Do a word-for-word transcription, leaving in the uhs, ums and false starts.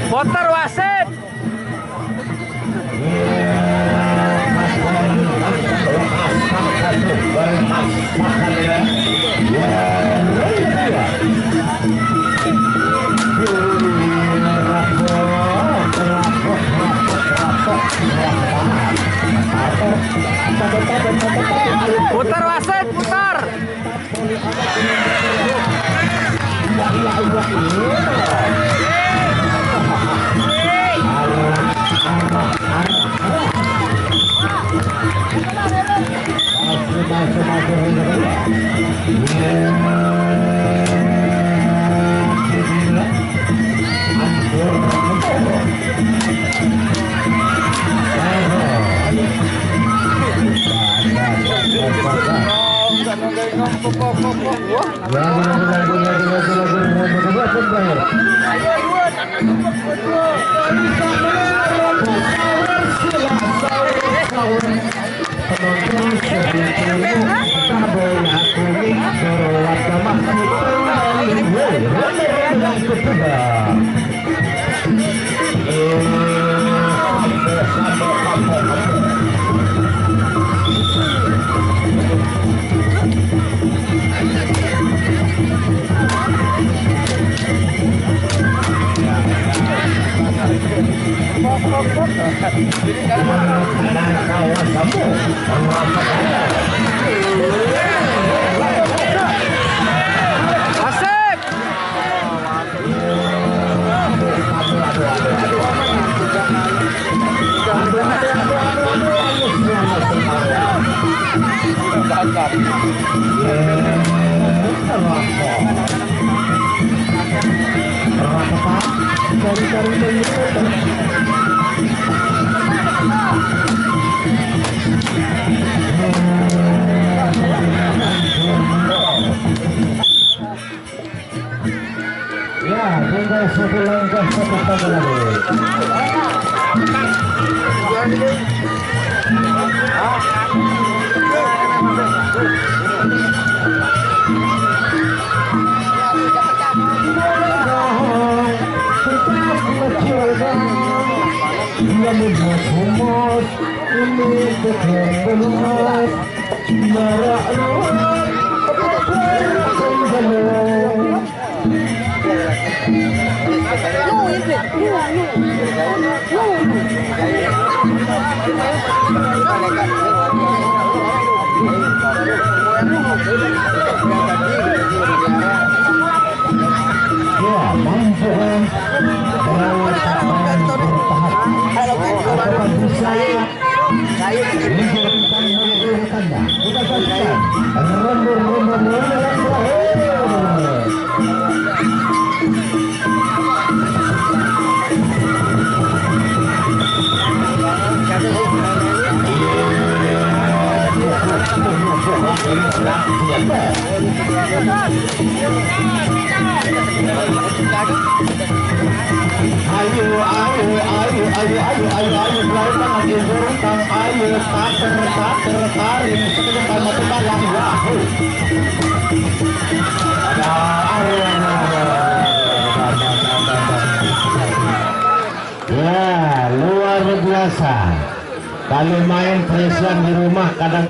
Putar wasit. Putar wasit, putar. Asik. Ya, tinggal satu langkah, satu langkah lagi. Dia membuat humus, ini betul-betul. Ya, mampu kan? Bertahan, bertahan. Apakah bisa? Ini jadi tanda, kita saksikan. Ronde, ronde, ronde yang terakhir. Ayo, ayo, Ayo, ayo, ayo, ayo, ayo, mulai tangan diundurkan, ayo, tater, tater, tarik, sekejar sama tengah yang wahoo. Ada, ayo, ayo, ayo, ayo, ayo, ayo, ayo, ayo. Ya, luar biasa. Kalau main presian di rumah kadang